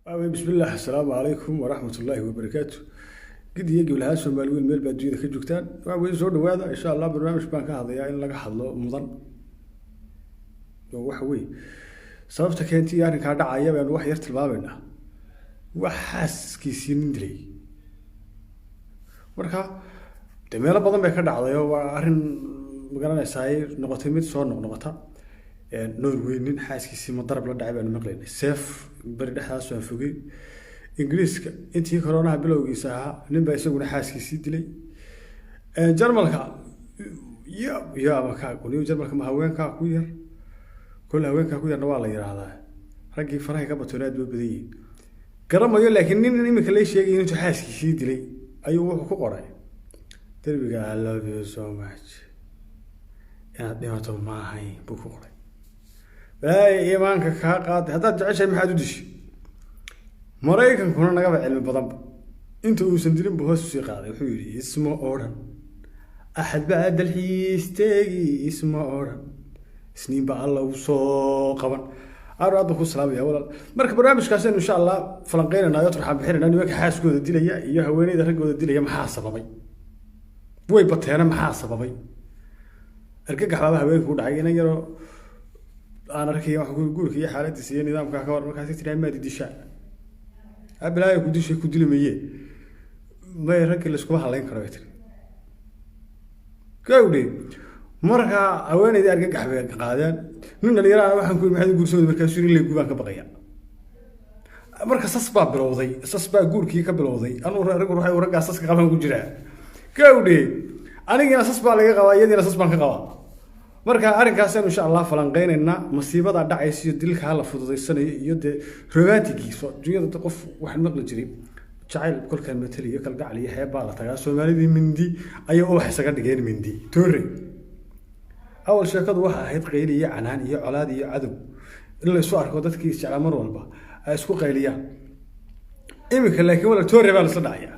Bismillaah, asalaamu calaykum waraxmat ullaahi wabarakaatu. Gid iyo giblahaan Soomaali weyn meel baa dunyada ka joogtaan, waa weyn, soo dhawaada. Insha Allah barnaamij baan ka hadlayaa in laga hadlo mudan oo waxa weeye sababta keentay iyo arrinkaa dhacaya baynu wax yar tilmaamaynaa. Wax xaaskiisii nin dilay, marka dee meelo badan bay ka dhacday oo waa arrin magaranaysaa ay noqotay mid soo noqnoqota. Norway nin xaaskiisii madarab la dhacay baanu maqlaynay, seef beri dhexdaas waan fogey. Ingiriiska intii koronaha bilowgiisa ahaa nin baa isaguna xaaskiisii dilay. Jarmalka ya ya maka Jarmalka ma haweenkaa ku yar? Kole haweenkaa ku yarna waa la yidhaahdaa, raggii farahay ka batoon aad boo badan yihiin, garamayo. Laakiin nin imika lay sheegay intuu xaaskiisii dilay ayuu wuxuu ku qoray derbiga "I love you so much, inaad dhimato ma ahayn" buu ku qoray. Balaaya iimaanka kaa qaaday, haddaad jeceshahay maxaad u dishay? Maraykankuna nagaba cilmi badanba, inta uusan dilin buu hoos usii qaaday. Wuxuu yidhi: "Isma odhan Axad baa dalxiis teegi, isma odhan Isniin baa Alla u soo qaban." Aar aad baan ku salaamaya walaal. Marka barnaamijkaasaynu insha Allah falanqeynayna oo turxaan bixinayna. Nimanka xaaskooda dilaya iyo haweeneyda raggooda dilaya maxaa sababay? Way bateena, maxaa sababay? Argagax baaba haweenka ku dhacay. Inan yaroo aan arkaya waxa ku guurka iyo xaaladiisa iyo nidaamka ka hor markaasi tiraa: "Maad dishaa?" "Abilaaya ku dishay, ku dili maye." "May, raggii layskuma hadlayn karo," bay tiri. Gawdhe, marka haweeneydii argagax bay qaadeen. Nin dhalinyaro waxaan ku yidhi: "Maxaad u guursan?" Markaasuu yidhi: "Leegu baan ka baqaya." Marka sas baa bilowday, sas baa guurkii ka bilowday. Anuu raggu waxay raggaa saska qaban ku jiraa. Gawdhe, anigiina sas baa laga qabaa, iyadiina sas baan ka qabaa. Marka arrinkaasaynu insha Allah falanqeynaynaa, masiibada dhacaysa iyo dilka la fududaysanayo iyo dee romantigiisa dunyada. Qof waxaan maqli jiray jacayl kolkaan mateliyo kalgacal iyo xeeb baa la tagaa. Soomaalidii mindi ayay ubax isaga dhigeen, mindi toore. Awal sheekadu waxa ahayd qayli iyo canaan iyo colaad iyo cadow in la isu arko, dadkii isjeclaa mar walba ay isku qayliyaan. Iminka laakiin wala toore baa laisla dhacayaa.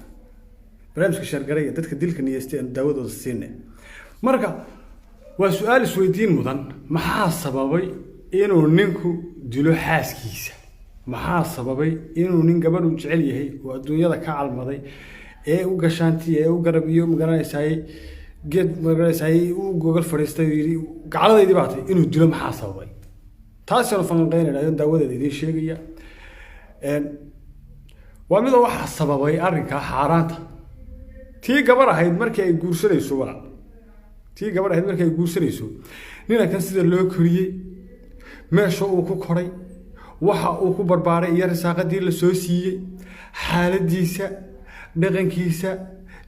Barnaamijka share garaya, dadka dilka niyeystay aan daawadooda siinay. Marka waa su-aal isweydiin mudan: maxaa sababay inuu ninku dilo xaaskiisa? Maxaa sababay inuu nin gabadh u jecel yahay oo adduunyada ka calmaday ee u gashaantiya ee u garab iyo magaranaysaay geed magaranaysaay u gogol fadhiistay oo yidhi gacladaydii baa tay, inuu dilo? Maxaa sababay? Taasanu falanqeynayna ayoon daawadeeda idiin sheegaya. Waa midoo waxaa sababay arrinkaa xaaraanta. Tii gabar ahayd markii ay guursanayso, walaal, tii gabadh ahayd markii ay guursanayso ninankan, sida loo koriyey, meesha uu ku koray, waxa uu ku barbaaray iyo risaaqadii la soo siiyey, xaaladiisa, dhaqankiisa,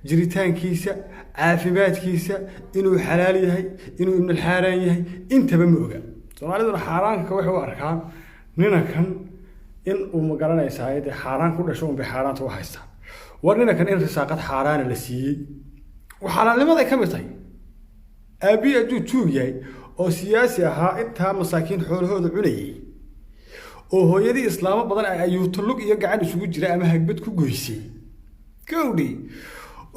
jiritaankiisa, caafimaadkiisa, inuu xalaal yahay, inuu ibnulxaaraan yahay, intaba ma oga. Soomaaliduna xaaraanka waxay u arkaan ninankan in uu magaranaysaa dee xaaraan ku dhasho unbay xaaraanta u haystaan. War ninankan in risaaqad xaaraana la siiyey xalaalnimaday ka mid tahay. Aabbihi hadduu tuug yahay oo siyaasi ahaa, intaa masaakiin xoolahooda cunayay, oo hooyadii islaamo badan ay ayuuto lug iyo gacan isugu jira ama hagbad ku goysay, gawdhi,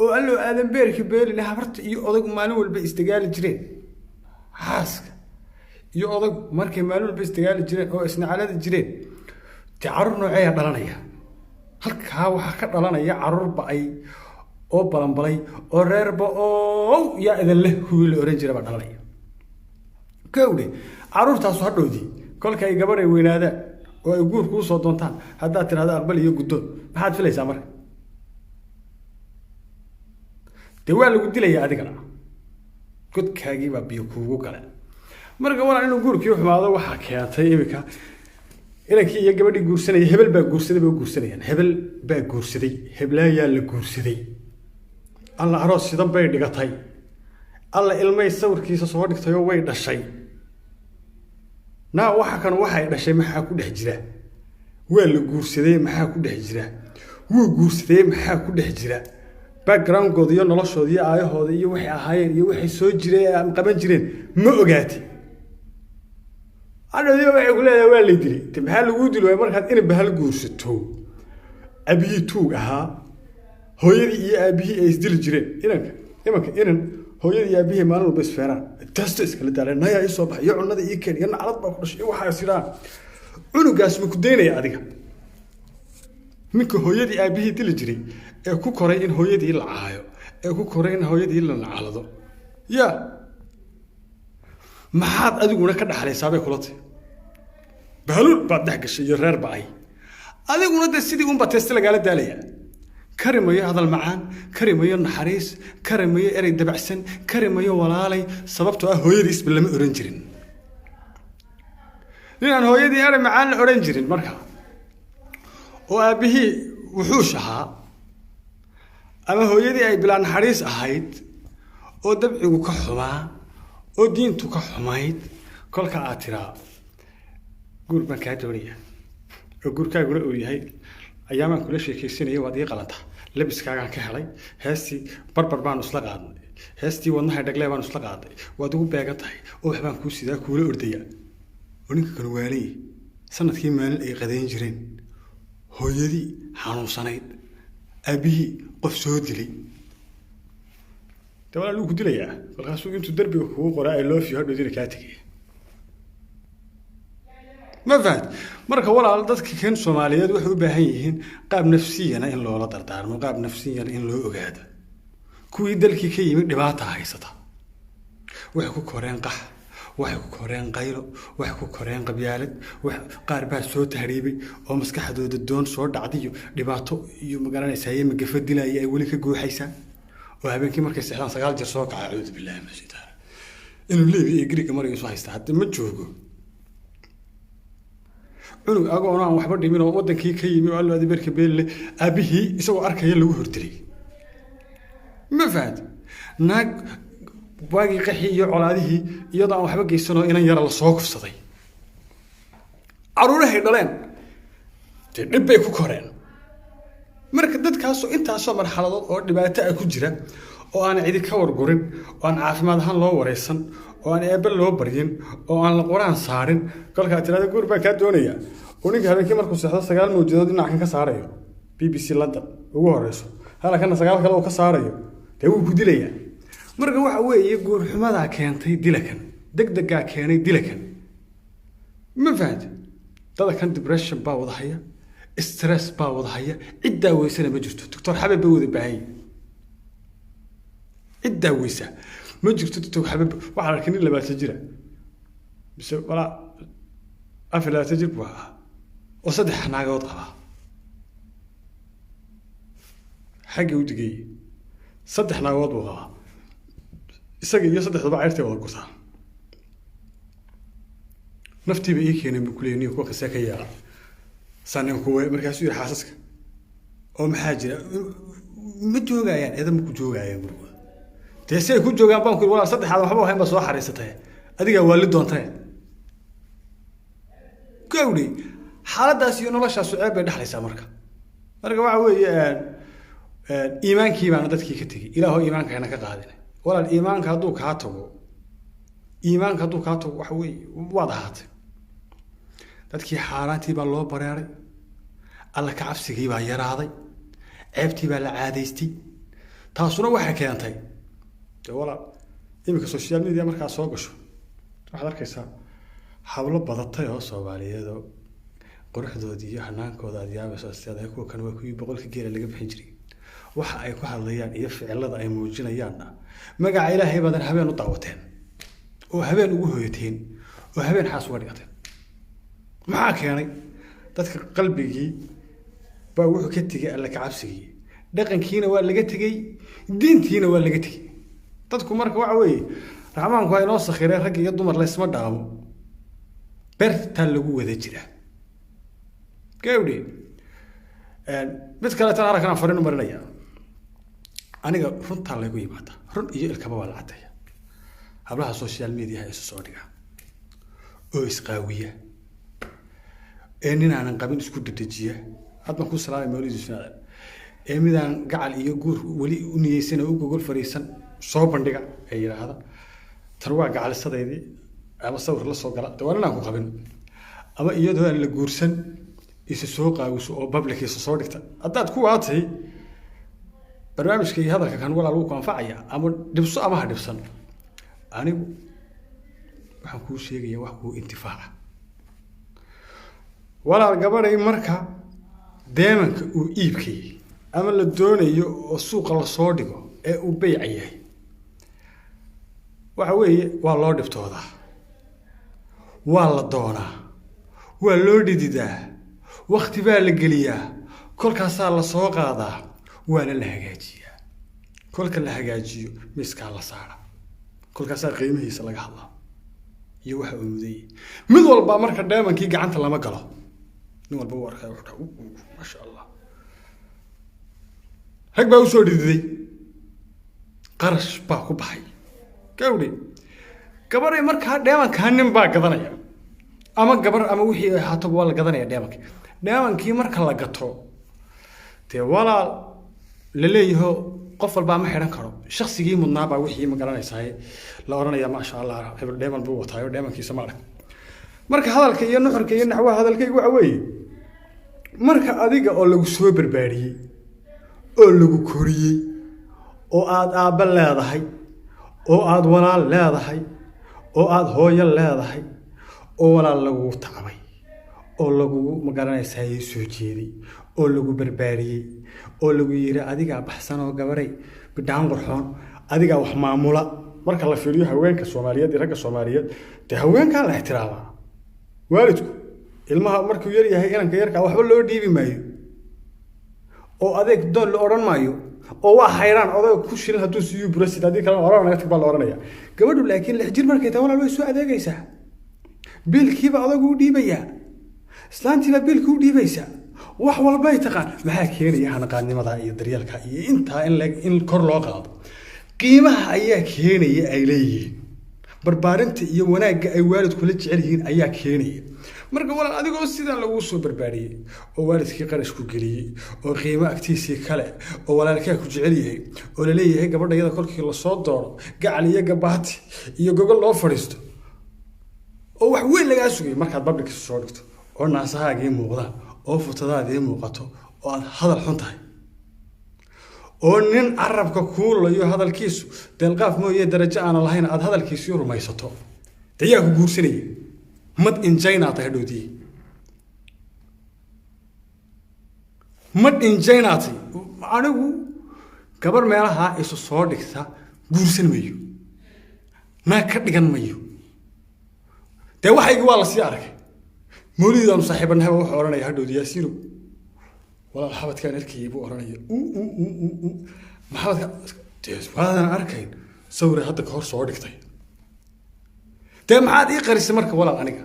oo alloo aadan beerka beelina, habarta iyo odaygu maalin walba isdagaali jireen, xaaska iyo odaygu markay maalin walba isdagaali jireen oo isnacaladi jireen, dee carruur nooceeya dhalanaya? Halkaa waxaa ka dhalanaya carruur ba-ay oo balanbalay oo reerba ow yaa idin leh kuwii la oran jira baa dhalanaya. Gawdhe, carruurtaasu hadhowdii kolka ay gabadh ay weynaadaan oo ay guur kuu soo doontaan, haddaad tidhahdo aqbal iyo guddoon, maxaad filaysaa marka? Dee waa lagu dilayaa adigana, godkaagii baa biyo kuugu gale. Marka walaal, inuu guurkii xumaado waxaa keentay iminka inankii iyo gabadhii guursanaya hebel baa guursaday bay u guursanayaan. Hebel baa guursaday, heblaayaa la guursaday, alla aroos sidan bay dhigatay, alla ilmay sawirkiisa soo dhigtay oo way dhashay. Naa, waxa kan waxay dhashay maxaa ku dhex jira? Waa la guursaday, maxaa ku dhex jira? Wuu guursaday, maxaa ku dhex jira? Backgroundkooda iyo noloshooda iyo aayahooda iyo waxay ahaayeen iyo waxay soo jireen ama qaban jireen ma ogaatay? Hadhowdiiba waxay ku leedahay: "Waa lay dilay." Te maxaa laguu dili waaya markaad inay bahal guursato? Abiyii tuug ahaa, hooyadii iyo aabihii ay isdili jireen. Inanka imanka inan hooyadii iyo aabihii maalin walba isfeeraan, taasto iskala daaleen, nayaa ii soo baxay iyo cunada ii keen iyo naclad baa ku dhashay iyo waxaa is idhaan, cunugaas ma ku daynaya adiga? Ninka hooyadii aabbihii dili jiray ee ku koray in hooyadii la caayo, ee ku koray in hooyadii la nacalado, ya maxaad adiguna ka dhaxlaysaa bay kula tahy? Bahaluul baad dhex gashay iyo reer ba-ay, adiguna dee sidii unbaa teeste lagaala daalaya. Kari mayo hadal macaan, kari mayo naxariis, kari mayo erey dabacsan, kari mayo walaalay, sababtoo ah hooyadiisba lama ohan jirin. Ninaan hooyadii erey macaan la odhan jirin marka, oo aabbihii wuxuush ahaa ama hooyadii ay bilaa naxariis ahayd, oo dabcigu ka xumaa, oo diintu ka xumayd, kolka aad tiraa guur baan kaa doonaya, oo guurkaaguna uu yahay ayaamaan kula sheekaysanaya, waad ii qalantaa, labiskaagaan ka helay, heestii barbar baanu isla qaadnay, heestii wadnaha dhagle baanu isla qaadnay, waad ugu beegan tahay, oo waxbaan kuu sidaa kuula ordaya, oo ninka kan waalay sanadkii maalin ay qadayn jireen, hooyadii xanuunsanayd, aabbihii qof soo dilay, dee walaa luu ku dilayaa. Kolkaasuu intuu derbiga kugu qoraa "I love you", hadhowdina kaa tegaya. Ma fahad? Marka walaal, dadka kan Soomaaliyeed waxay u baahan yihiin qaab nafsiyana in loola dardaarmo, qaab nafsiyana in loo ogaado. Kuwii dalkii ka yimid dhibaata haysata. Waxay ku koreen qax, waxay ku koreen qaylo, waxay ku koreen qabyaalad. Qaar baa soo tahriibay oo maskaxdooda doon soo dhacday iyo dhibaato iyo magaranaysaa iyo magafa dilaya ay weli ka guuxaysaa, oo habeenkii markay seexdaan 9 jeer soo kaca, acuudu billahi min ashaytaan, inuu Libiya iyo Griiga marayo isu haysta. Hadda ma joogo cunug agoon aan waxba dhimin oo wadankii ka yimi oo allo berka beelle aabbihii isagoo arkaya lagu hordilay. Ma fahad? Naag waagii qaxii iyo colaadihii iyadoo aan waxba geysanoo inan yara la soo kufsaday, caruurahay dhaleen dee dhib bay ku koreen. Marka dadkaasoo intaasoo marxaladood oo dhibaato ah ku jira, oo aan cidi ka wargurin, oo aan caafimaad ahaan loo wareysan, oo aan eebbe loo baryin, oo aan la qur-aan saarin, kolkaa tirada guur baan kaa doonaya, oo ninka habeenkii markuu seexdo 9 mawjadood dhinacan ka saarayo, BBC London ugu horeyso, halakana 9 kale uu ka saarayo, dee wuu ku dilayaa. Marka waxa weeye guurxumadaa keentay dilakan, degdegaa keenay dilakan. Ma fahanti? Dada kan depression baa wada haya, stress baa wada haya, cid daaweysana ma jirto. Doctor Xabeb bay wada baahan yihin, cid daaweysa ma jirto. Doctor Xabeb waxaan arkay nin 20 jira mise walaa 24 jir buu ahaa oo 3 naagood qabaa. Xaggii u digay 3 naagood buu qabaa, isaga iyo saddexduba cayrtay wada gurtaa. Naftiiba ii keeneen buu kuleeyay, nin kuwa kasee ka yeela sanin kuwe. Markaasuu yidhi xaasaska oo maxaa jira, ma joogayaan eeda, ma ku joogayaan gurigooda? Dee si ay ku joogaan baan ku yidhi, walaal, saddexaad waxba ahayn baa soo xariisatay, adigaa waali doontay gawdhi. Xaaladaas iyo noloshaasu ceeb bay dhexlaysaa. Marka waxa weeye iimaankii baana dadkii ka tegey. Ilaaho iimaanka hayna ka qaadin. Walaal, iimaanka hadduu kaa tago, iimaanka hadduu kaa tago, waxa weeye waad ahaatay. Dadkii xaaraantii baa loo bareeray, alla ka cabsigii baa yaraaday, ceebtii baa la caadaystay. Taasuna waxay keentay dee walaal, iminka social media markaa soo gasho waxaad arkaysaa hablo badatay oo Soomaaliyeed oo quruxdoodii iyo hanaankooda aad yaabayso. Asteedahay kuwa kan waa kuwii boqolka geela laga bixin jiray. Waxa ay ku hadlayaan iyo ficilada ay muujinayaanna, magaca Ilaahay baadan habeen u daawateen oo habeen ugu hoyateen oo habeen xaas uga dhigateen. Maxaa keenay? Dadka qalbigii baa wuxuu ka tegey alle ka cabsigii, dhaqankiina waa laga tegey, diintiina waa laga tegey dadku. Marka waxa weeye, Raxmaanku ha inoo sakhiree, rag iyo dumar laysma dhaamo, bertaa lagu wada jiraa gawdhe. Mid kaleetana aragkan aan fariin u marinaya. Aniga runtaa laygu yimaada, run iyo ilkaba waa la caddeeya. Hablaha social mediaha isu soo dhiga oo isqaawiya ee nin aanan qabin isku dedejiya, hadban ku salaamay mawlidiisuna, ee midaan gacal iyo guur weli u niyeysan oo u gogol fariisan soo bandhiga ee yidhaahda tan waa gacalisadaydii ama sawir la soo gala, de waa nin aan ku qabin, ama iyadoo aan la guursan isa soo qaawiso oo public isa soo dhigta, haddaad ku waatay barnaamijka iyo hadalka kan, walaal, wuu ku anfacaya. Ama dhibso ama ha dhibsan, anigu waxaan kuu sheegaya wax kuu intifaaca. Walaal, gabadhay, marka Deemanka uu iibkayay ama la doonayo oo suuqa lasoo dhigo ee uu beyca yahay, waxa weeye waa loo dhibtoodaa, waa la doonaa, waa loo dhididaa, wakti baa la geliyaa, kolkaasaa la soo qaadaa, waana la hagaajiyaa. Kolka la hagaajiyo miiskaa la saara, kolkaasaa qiimihiisa laga hadlaa iyo waxa uu mudayay. Mid walba marka dheemankii gacanta lama galo, nin walba uu arkaya wuxuu dhaha maasha Allah. Rag baa usoo dhididay, qarash baa ku baxay. Gawdhe gabaray, markaa dheemankaa nin baa gadanaya ama gabar ama wixii ay ahaatoba waa la gadanaya dheemanka. Dheemankii marka la gato, dee walaal la leeyaho qof walbaa ma xidhan karo, shaksigii mudnaabaa wixii ma garanaysaa la odhanaya maasha Allah, hebel dheeman buu wataayo, dheemankiisa ma arag. Marka hadalka iyo nuxurka iyo naxwaha hadalkayga waxa weeye, marka adiga oo lagu soo barbaariyey oo lagu koriyey oo aada aabba leedahay oo aada walaal leedahay oo aada hooyo leedahay oo walaal lagugu tacbay oo lagugu ma garanaysaa soo jeeday oo lagu barbaariyey oo lagu yiri adigaa baxsan oo gabaray bidhaan qurxoon, adigaa wax maamula. Marka la fiiriyo haweenka Soomaaliyeed iyo ragga Soomaaliyeed, dee haweenkaa la ixtiraamaa. Waalidku ilmaha markuu yar yahay, inanka yarkaa, waxba loo dhiibi maayo oo adeeg doon la odhan maayo oo waa xayraan odag ku shilin hadduu siiyu burasid, haddii kalena oran naga tag baa la odhanaya. Gabadhu laakiin 6 jir markay tahay, walaal, way soo adeegaysaa, biilkiiba odagu u dhiibayaa, islaantiibaa biilka u dhiibaysaa, wax walbay taqaan. Maxaa keenaya hanaqaadnimada iyo daryeelka iyo intaa in in kor loo qaado? Qiimaha ayaa keenaya ay leeyihiin, barbaarinta iyo wanaagga ay waalidku la jecel yihiin ayaa keenaya. Marka walaal, adigoo sidaa laguu soo barbaariyey oo waalidkii qarash ku geliyey oo qiimo agtiisii kale oo walaalkaa ku jecel yahay oo laleeyahay gabadha iyada kolkii lasoo doono gacal iyo gabaati iyo gogol loo fadhiisto oo wax weyn lagaa sugay, markaad public soo dhigto oo naasahaagii muuqdaan oo futadaadii muuqato oo aad hadal xun tahay oo nin carabka kuulayo hadalkiisu deelqaaf mooye darajo aanan lahayn aad hadalkiisii rumaysato, dee yaa ku guursanaya? Mad injayna tahay hadhowdii, mad injaynaatay. Anigu gabar meelaha isu soo dhigta guursan mayo, naag ka dhigan mayo. Dee waxaygii waa lasii arkay. Mawlidaanu saaxiibanahaba wuxuu odhanaya hadhowdi, Yaasiinow walaal, xabadkaan arkayay buu odhanaya. U u u u u maxabadka dee waadan arkayn sawire hadda kahor soo dhigtay. Dee maxaad ii qarisay marka walaal aniga?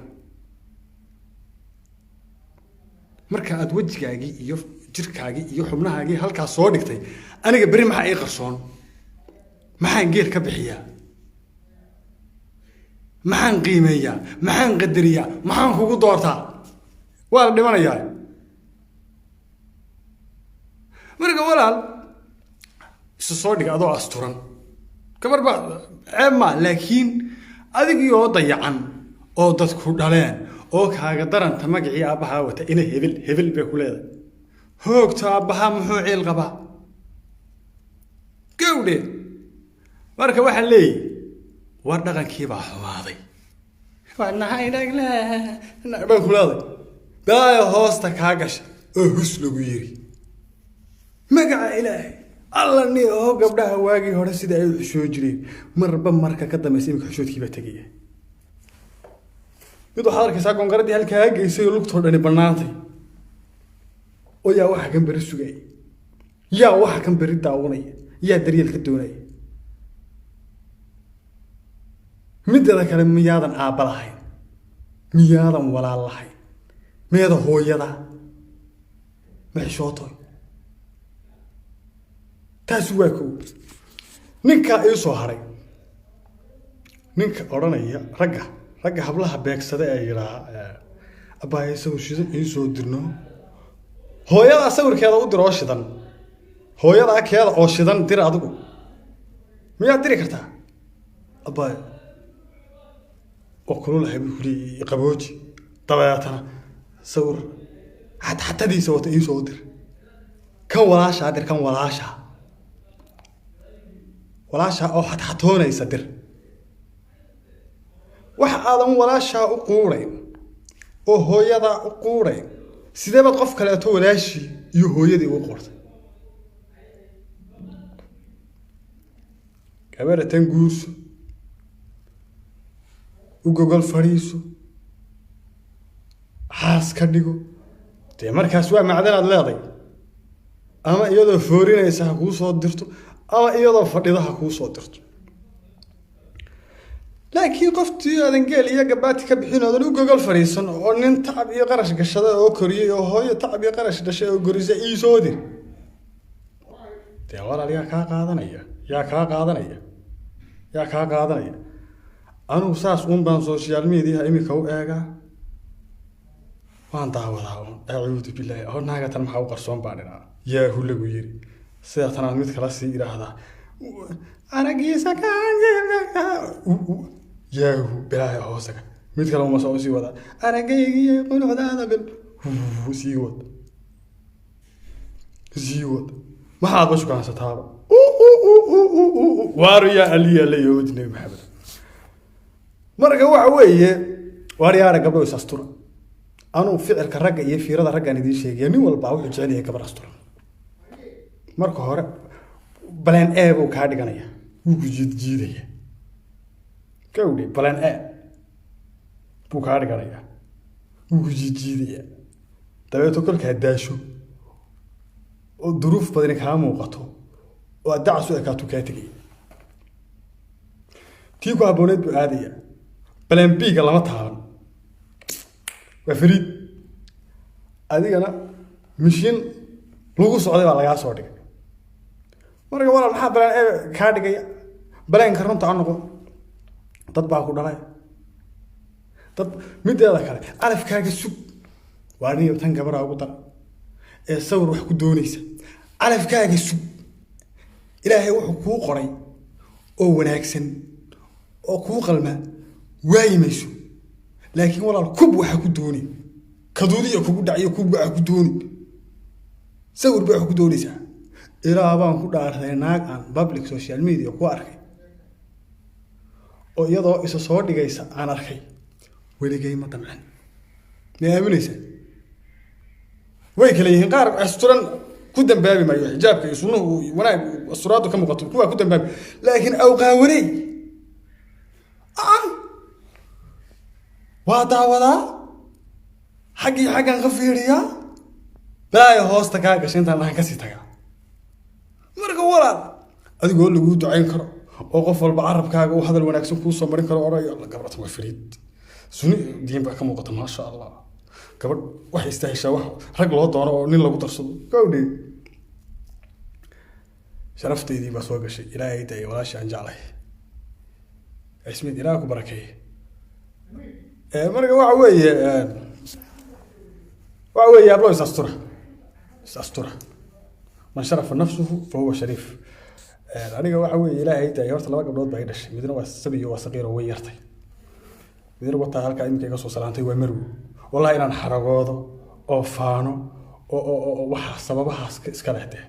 Marka aad wejigaagii iyo jirkaagii iyo xubnahaagii halkaas soo dhigtay, aniga berri maxaa ii qarsoon? Maxaan geel ka bixiyaa? Maxaan qiimeeyaa? Maxaan qadariyaa? Maxaan kugu doortaa? Waa la dhimanayaa. Marka walaal, isu soo dhig adoo asturan, gabar baa ceeb maa, laakiin adigii oo dayacan oo dadku dhaleen oo kaaga daranta magacii aabbahaa wata, ina hebel hebel bay ku leedahay. Hoogta aabbahaa muxuu ciil qabaa gawdhe? Marka waxaan leeyahy, war dhaqankiibaa xumaaday, baan ku leeday daaya hoosta kaa gasha oo hus lagu yiri magaca Ilaahay alla ni oo gabdhaha waagii hore sida ay u xishoo jireen, marba marka ka dambaysa iminka xishoodkii baa tegaya. Mid waxaad arkaysaa gongaradii halkaa geysay oo lugtoo dhani bannaantay oo yaa waxa kan beri sugaya, yaa waxa kan beri daawanaya, yaa daryeel ka doonaya. Mideeda kale, miyaadan aabba lahayn? Miyaadan walaal lahayn? Miyada hooyada ma xishootoy? Taasi waa kow. Ninkaa ii soo haray, ninka odhanaya ragga hablaha beegsada ee yidhaa abbaaye sawir shidan ii soo dirno, hooyadaa sawirkeeda u dir oo shidan, hooyadaa keeda oo shidan dir. Adigu miyaad diri kartaa? Abbaaye waa kululahay buu kuleeyay, qabooji, dabeetana sawir xatxatadiisa wata ii soo dir. Kan walaashaa dir, kan walaashaa, walaashaa oo xatxatoonaysa dir. Wax aadan walaashaa u quudhayn oo hooyadaa u quudhayn Sidee baad qof kaleeto walaashii iyo hooyadii ugu qortay? Gabadha tan guurso, u gogol fadhiiso, xaas ka dhigo. Dee markaas waa macdanaad leeday, ama iyadoo foorinaysa ha kuu soo dirto, ama iyadoo fadhida ha kuu soo dirto. Laakiin qoftii aadan geel iyo gabaati ka bixin, oodan u gogol fadhiisan, oo nin tacab iyo qarash gashaday oo koriyey, oo hooyo tacab iyo qarash dhashay oo korisa ii soo dir, dee walaal yaa kaa qaadanaya? Yaa kaa qaadanaya? Yaa kaa qaadanaya? Anugu saas uun baan social mediaha iminka u eegaa, waan daawadaa uun. Acuudu billaahi, oo naagatan maxaa u qarsoon baan idhaa. Yaahu lagu yiri sidaa tanaad mid kala sii idhaahdaa aragiisa. Yaahu bilaahi hoosaga mid kale uma soo sii wadaa aragaygiyo qunucdaada bil sii wad, sii wad. Maxaad ba shukansataaba? Waaru yaa aliya la yoodi Nabi Maxamed. Marka waxa weeye, waaryaara gabdho, is astura. Anuu ficilka ragga iyo fiirada raggaan idiin sheegaya, nin walbaa wuxuu jecel yahay gabar asturan. Marka hore plan A buu kaa dhiganaya, wuu ku jiidjiidaya gawdhe. Plan A buu kaa dhiganaya, wuu ku jiidjiidaya. Dabeeto kolkaa daasho oo duruuf badani kaa muuqato oo aad dacas u ekaato, kaa tegaya. Tii ku habbooneed buu aadaya. Plan B-ga lama taaban, waa fariid. Adigana mishiin lagu socday baa lagaa soo dhigay. Marka walaal, maxaa plan A kaa dhigaya? Planka runta ha noqo. Dad baa ku dhalay dad. Mideeda kale, calafkaaga sug. Waa niyo tan gabadha ugu dara ee sawir wax ku doonaysa. Calafkaaga sug. Ilaahay wuxuu kuu qoray oo wanaagsan oo kuu qalma waayi mayso. Laakiin walaal, kub waxa ku dooni, kaduudiya kugu dhaciyo, kub waxa ku dooni, sawir ba wax ku doonaysaa. Ilaa baan ku dhaartay, naag aan public social media ku arkay oo iyadoo isa soo dhigaysa aan arkay, weligay ma damcin. Ma aaminaysaa? Way kala yihiin. Qaar asturan ku dambaabi maayo, xijaabka iyo sunnuhu wanaag asturaadu ka muuqato, kuwaa ku dambaabi. Laakiin awqaawaney ah waa daawadaa, xaggii xaggan ka fiiriyaa, balaaya hoosta kaa gashay intaan dhahan kasii tagaa. Marka walaal, adigoo laguu ducayn karo oo qof walba carabkaaga uu hadal wanaagsan kuu soo marin karo, odhanayo, "Alla, gabadhan waa fariid, suni diin baa ka muuqata, maasha Allah, gabadh waxay istahishaa wax rag loo doono oo nin lagu darsado." Gawdhe, sharafteydii baa soo gashay. Ilaahay daya, walaashii aan jeclay Cismiid, Ilaah ku barakeeye. Marka waxa weeye, hablo, is astura, is astura. Man sharafa nafsuhu fa huwa shariif. Aniga waxa weeye, Ilaahay daya, horta laba gabdhood baa i dhashay. Midna waa sabiyo, waa saqiir oo way yartay. Midna wataa halkaa iminka iga soo salaantay, waa marwo. Wallahi inaan xaragoodo oo faano oo waxa sababahaas iska leh dee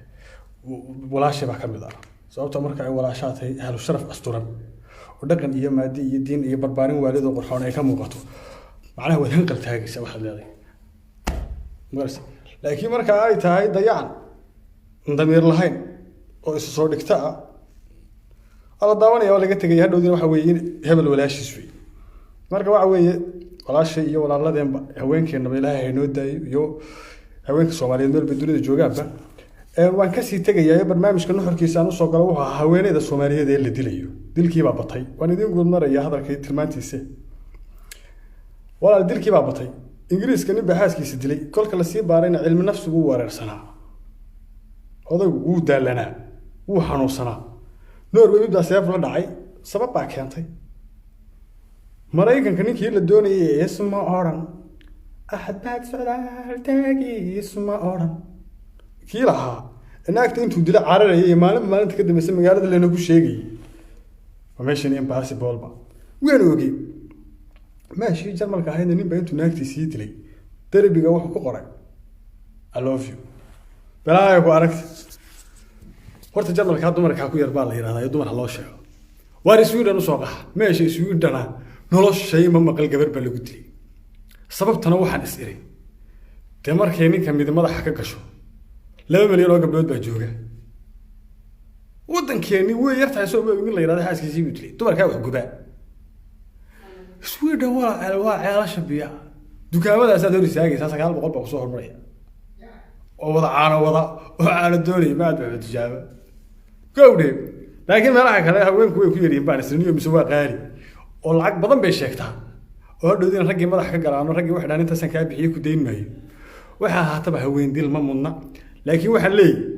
walaashay baa ka mid ah. Sababta marka ay walaashaa tahay ahlu sharaf asturan oo dhaqan iyo maadi iyo diin iyo barbaarin waalidoo qurxoon ay ka muuqato, macnaha waad hanqal taagaysa waxaad leedahay magaraysa. Laakiin marka ay tahay dayacan damiir lahayn oo isu soo dhigta ah, waa la daawanaya, waa laga tegaya. Hadhowdina waxa weeye in hebel walaashiis wey. Marka waxa weeye, walaashay iyo walaaladeenba, haweenkeennaba Ilaahay haynoo daayo, iyo haweenka Soomaaliyeed meel bay dunida joogaanba. Waan kasii tegayaa. Barnaamijka nuxurkiisa aan usoo galo wuxuu ahaa haweeneyda Soomaaliyeed ee la dilayo. Dilkiibaa batay. Waan idiin guudmaraya hadalkii tilmaantiisa. Walaal, dilkii baa batay. Ingiriiska nin baa xaaskiisa dilay. Kolka lasii baarayna, cilmi nafsigu wuu wareersanaa odaygu, wuu daalanaa, wuu xanuunsanaa. Norway mid baa seef la dhacay, sabab baa keentay. Maraykanka ninkii la doonayay isma odhan axad baad socdaal taagi, isma odhan kii lahaa naagta intuu dilo cararayay iyo maalinba maalinta ka dambeysa magaalada lanagu sheegayay, waa mission impossible ba waan ogey. Meeshii Jarmalka ahaydna nin baa intuu naagtii sii dilay derbiga wuxuu ku qoray "I love you". Balaaya ku aragta. Horta Jarmalkaa dumarkaa ku yar baa la yidhahdaa iyo dumar ha loo sheego. Waar Sweden usoo qaxa, meesha Swedena noloshay ma maqal gabar baa lagu dilay. Sababtana waxaan is iri Dee markay ninka midi madaxa ka gasho, 2 milyan oo gabdhood baa jooga waddankeeni. Way yartahay soo ma nin la yidhahdo xaaskiisii buu dilay. Dumarkaa wax gubaa. Sweden waa ceelasha biya. Dukaamadaasaad hor istaagaysaa, 900 baa kusoo hormaraya oo wada caano wada oo caano doonaya. Ma aad baa tijaabo gowdhe. Laakiin meelaha kale haweenku way ku yaryihiin baan isniyo, mise waa qaali oo lacag badan bay sheegtaa oo hadhowdina raggii madaxa ka galaano. Raggii waxay dhahan intaasaan kaa bixiye, ku dayn maayo. Waxa ahaataba, haween dil ma mudna, laakiin waxaan leeyahy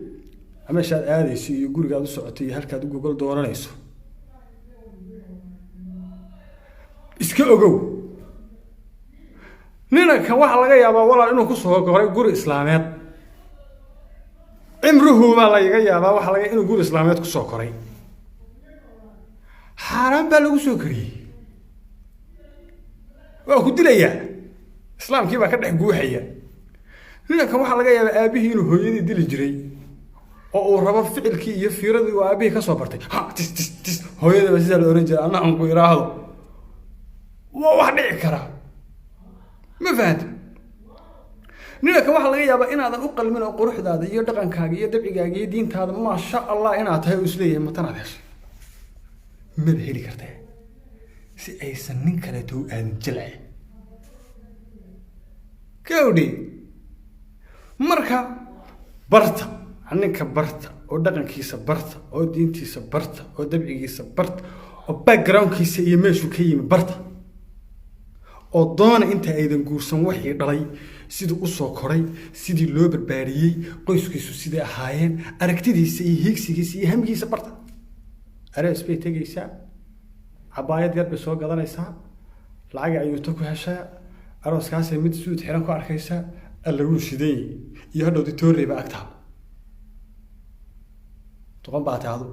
meeshaad aadayso iyo gurigaad u socoto iyo halkaad u gogol dooranayso iska ogow. Ninankan waxaa laga yaabaa, walaal, inuu kusoo koray guri islaameed. Cimruhu baa laga yaabaa, waxaa laga inuu guri islaameed kusoo koray. Xaaraan baa lagu soo kariyey, waa ku dilayaa. Islaamkii baa ka dhex guuxaya. Ninankan waxaa laga yaabaa aabihii inuu hooyadii dili jiray oo uu rabo ficilkii iyo fiiradii uu aabihii kasoo bartay. Ha tis tis tis, hooyadaba sidaa la ohan jiray, anna aan ku iraahdo. Waa wax dhici karaa, ma fahanta? Ninankan waxaa laga yaabaa inaadan u qalmin oo quruxdaada iyo dhaqankaaga iyo dabcigaaga iyo diintaada, maasha Allah, inaad tahay oo isleeyahay matanaad heshay, maba heli kartee, si aysan nin kaleeto u aadin jilce gawdhi. Marka barta ninka, barta oo dhaqankiisa barta oo diintiisa barta oo dabcigiisa barta oo backgroundkiisa iyo meeshuu ka yimi barta oo doona inta aydan guursan wixii dhalay, siduu usoo koray, sidii loo barbaariyey, qoyskiisu siday ahaayeen, aragtidiisa iyo hiigsigiisa iyo hamgiisa barta. Arees bay tegaysaa, cabaayad yar bay soo gadanaysaa, lacag ayuuta ku heshaa, arooskaasay mid suud xiran ku arkaysaa, alla wuu shidan iyo hadhowdi toorey baa agtaal. Doqon baa taado.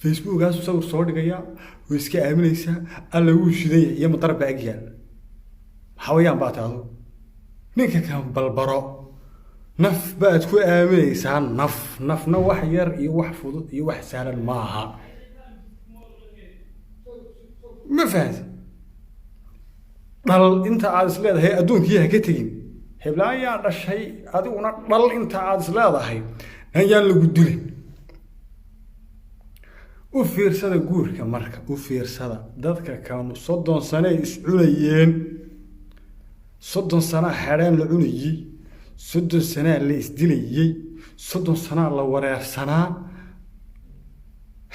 Facebookaasu sawir soo dhigayaa, way iska aaminaysaa, alla wuu shidan yahay iyo madar baa agyaal. Xawayaan baa taado. Ninka kan balbaro, naf baad ku aaminaysaa. Naf nafna wax yar iyo wax fudud iyo wax sahlan maaha, ma fahanti? Dhal inta aad is leedahay adduunkii ha ka tegin. Heblaan yaa dhashay, adiguna dhal inta aad is leedahay ayaan lagu dilin. U fiirsada guurka marka, u fiirsada. Dadka kanu 30 sane ay iscunayeen, 30 sanaa xedheen la cunayey, 30 sanaa la isdilayey, 30 sanaa la wareersanaa.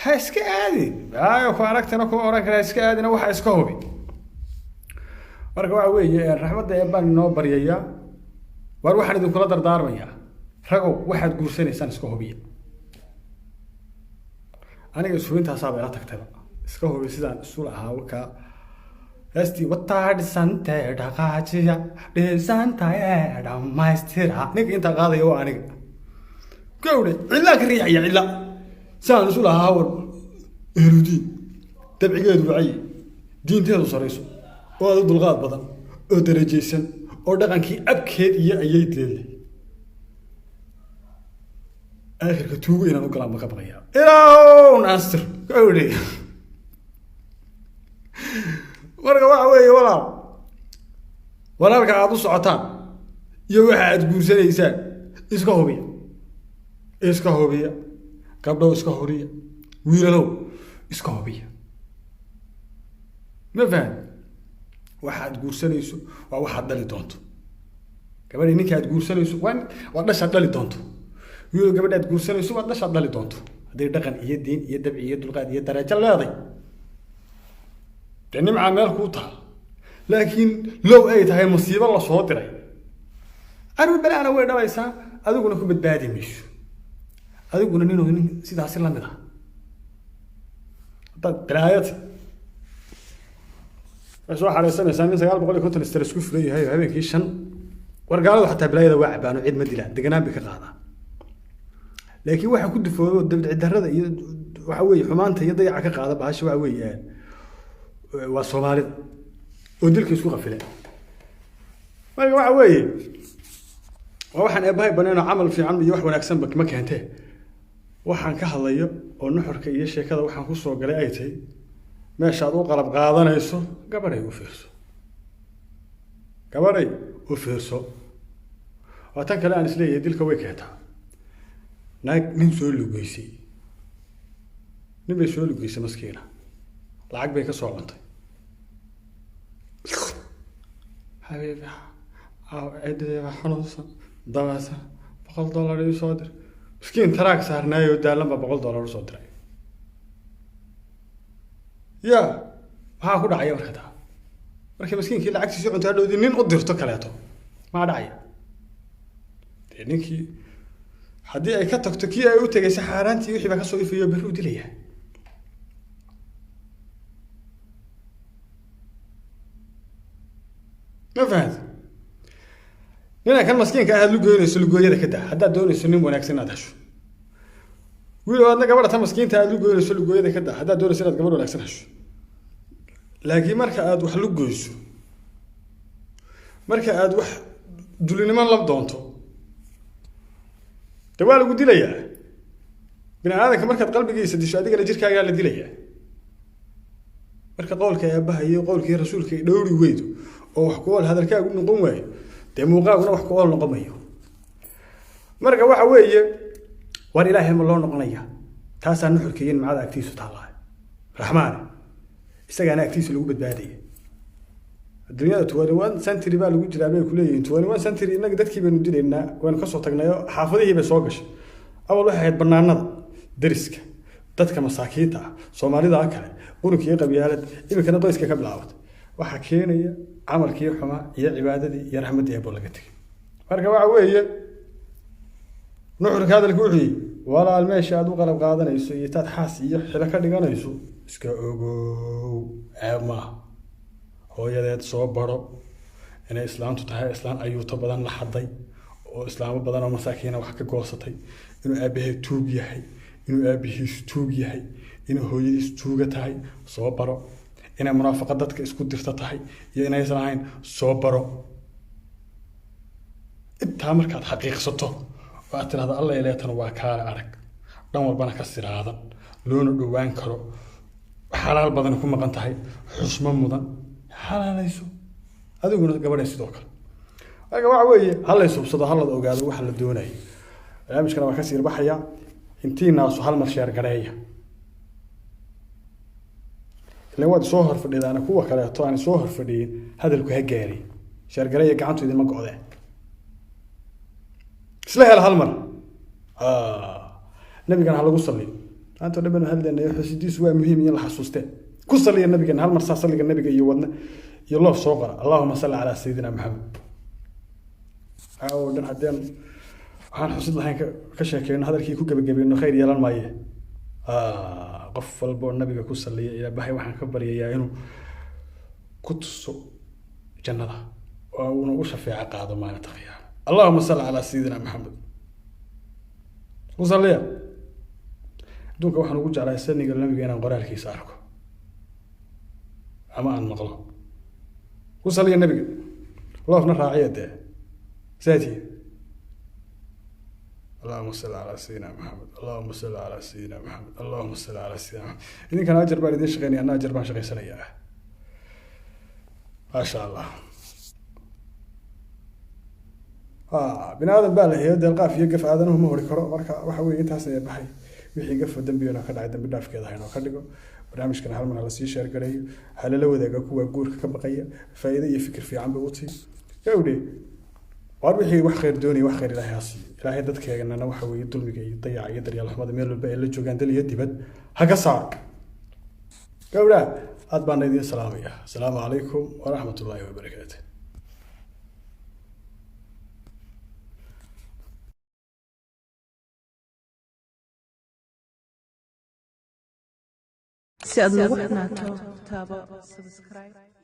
Ha iska aadin aayo ku aragtana kuma ohan kara ha iska aadina, waxa iska hubi. Marka waxa weeye, raxmadda eebbaan inoo baryayaa. Waar waxaan idinkula dardaarmayaa, ragow, waxaad guursanaysaan iska hubiya. Aniga ishubintaasaaba ila tagtayba. Iska hubi sidaan isu lahaa ka heestii wataa dhisantee dhaqaajiya dhisantaye dhammaystira. Ninka intaa qaadaya waa aniga gawdhe, cidlaa ka riixaya cidla. Sidaan isu lahaa, war ehludiin, dabcigeedu wacyi, diinteedu sarayso oo aad u dulqaad badan oo darajaysan oo dhaqankii abkeed iyo ayaydeed leh, aakhirka tuugo inaan u galaan ba ka baqayaa. Ilaahow naasir gawdhe. Marka waxa weeye, walaal, walaalka aada u socotaan iyo waxa aad guursanaysaan iska hubiya, iska hubiya. Gabdhow, iska hubiya. Wiilalow, iska hubiya. Ma faham? Waxa aad guursanayso waa waxaad dhali doonto. Gabadhi, ninka aad guursanayso waa dhashaad dhali doonto. Wiil, gabadha aad guursanayso waa dhashaad dhali doonto. Hadday dhaqan iyo diin iyo dabci iyo dulqaad iyo darajo leeday, dee nimcaa meel kuu taal. Laakiin low ay tahay masiibo lasoo diray, caruur balaana way dhalaysaa, adiguna ku badbaadi mayso. Adiguna ninuu nin sidaasi lamid ah haddaad balaayad way soo xareysanaysaa, nin 950 stress ku fulan yahay oo habeenkii shan. War gaaladu xataa balaayada waa cabaano, cid ma dilaan, deganaan bay ka qaadaa. Laakiin waxa ku dufoobo dabci darrada iyo waxa weeye xumaanta iyo dayaca ka qaada bahasha waxa weeye waa Soomaalida oo dilka isku qafileen. Marka waxa weeye, waa waxaan eebbahay baneen oo camal fiican iyo wax wanaagsanba ma keentee. Waxaan ka hadlayo oo nuxurka iyo sheekada waxaan kusoo galay ay tahay, meeshaad u qalab qaadanayso, gabadhay u fiirso, gabadhay u fiirso. Waa tan kale aan isleeyahay dilka way keentaa. Naag nin soo lugeysay, nin bay soo lugeysay, maskiina lacag bay ka soo cuntay. Xabiibi, ciddadii baa xanuunsan, dabeesa $100 ii soo dir. Miskiin taraag saarnaayoo daalan baa $100 usoo diray. Ya, maxaa ku dhacaya marka taa? Markii miskiinkii lacagtiisii cunto, hadhowdii nin u dirto kaleeto, maxaa dhacaya? Dee ninkii haddii ay ka tagto kii ay u tegaysa xaaraantii, wixii baa kasoo ifayo, berri u dilaya. Ma fahant? Nina kan maskiinka ahaad lugoynayso, lugooyada ka daa haddaad doonayso nin wanaagsan inaad hesho. Wiil, aadna gabadha tan maskiinta aad lugoynayso, lugooyada ka daa haddaad doonayso inaad gabadh wanaagsan hesho. Laakiin marka aad wax lugoyso, marka aad wax dulinimo la doonto, de waa lagu dilayaa. Bini aadamka markaad qalbigiisa disho, adigana jirkaagaa la dilayaa. Marka qowlka aabbaha iyo qowlkii rasuulka ay dhowri weydo oo wax ku ool hadalkaagu noqon waayo, dee muuqaaguna wax ku ool noqon mayo. Marka waxa weeye, war Ilaahay ma loo noqonaya? Taasaa nuxurka iyo nimcada agtiisu taallaa. Raxmaane isagaana agtiisa lagu badbaadaya. Adduunyada 21 century baa lagu jiraa bay kuleeyihiin. 21 century innaga dadkii baynu dilaynaa, waynu kasoo tagnayo, xaafadihii bay soo gashay. Awal waxay ahayd banaanada, deriska, dadka masaakiinta ah, Soomaalida kale, qurunka iyo qabyaalad. Iminkana qoyska ka bilaabatay. Waxaa keenaya camalkii xumaa iyo cibaadadii iyo raxmaddii Eebo laga tegay. Marka waxa weeye nuxurka hadalka wuxuu yihi: walaal, meesha aad u qalab qaadanayso iyo taad xaas iyo xilo ka dhiganayso iska ogow, ceeb maaha. Hooyadeed soo baro inay islaamtu tahay islaan ayuuto badan la xaday oo islaamo badan oo masaakiina wax ka goosatay, inuu aabaheed tuug yahay, inuu aabihiis tuug yahay, inuu hooyadiis tuuga tahay soo baro, inay munaafaqa dadka isku dirta tahay iyo inaysan ahayn soo baro. Intaa markaad xaqiiqsato oo aad tirahdo alla ileetan waa kaale arag, dhan walbana ka siraadan, loona dhowaan karo, xalaal badan ku maqan tahay, xusmo mudan, xalaalayso. Adiguna gabadhay sidoo kale. Marka waxa weeye ha la isubsado, ha la ogaado waxa la doonayo. Barnaamijkana waa kasii baxaya. Intiinaasu hal mar share gareeya, ilan waad soo horfadhidaana, kuwa kaleeto aan soo horfadhiyin hadalku ha gaaray. Share gareeya, gacantu idinma go'dee. Isla hel hal mar, nabigana ha lagu saliyo. Maanta o dhan baynu hadlaynay, xusidiisu waa muhiim in la xasuustee. Ku saliya nabigeena hal mar, saa saliga nabiga iyo wadna iyo loof soo qora. Allahuma salli calaa sayidina Maxamed. Caawo dhan haddeen waxaan xusid lahayn ka sheekeyno, hadalkii ku gebagabayno, khayr yeelan maaye. Qof walboo nabiga ku saliya, Ilaabahay waxaan ka baryayaa inuu ku tuso jannada oo uuna u shafeeco qaado maalinta qiyaama. Allahuma salli calaa sayidina Maxamed, ku saliya. Adduunka waxaan ugu jeclahay saniga nabiga inaan qoraalkiisa arko ama aan maqlo. Ku saliya nabiga, loofna raaciya dee saati. Allahuma salli calaa sayidina Maxamed, allahuma salli calaa sayidina Maxamed, allahuma salli calaa sayidina Maxamed. Idinkana ajar baan idiin shaqeynaya, anna ajar baan shaqaysanayaa. Maasha Allah. Bini aadam baa la heyo, deelqaaf iyo gaf aadanuhu ma hori karo. Marka waxa weye intaas ayaa baxay. Wixii gafo dembigana ka dhacay, dambi dhaafkeeda haynoo ka dhigo. Barnaamijkana hal mar hala sii share gareeyo, halala wadaaga kuwa guurka ka baqaya, faa'iido iyo fikir fiican bay utii gawdhe. Waar wixii wax khayr doonaya, wax khayr Ilaahay ha siiyo. Ilaahay dadkeenana waxa weeye dulmiga iyo dayaca iyo daryeel xumada meel walba ay la joogaan, dal iyo dibad, ha ka saaro. Gawdha, aad baana idiin salaamaya. Asalaamu calaykum waraxmat ullaahi wabarakaatu. Si aad noogu xidhnaato, taabo subscribe.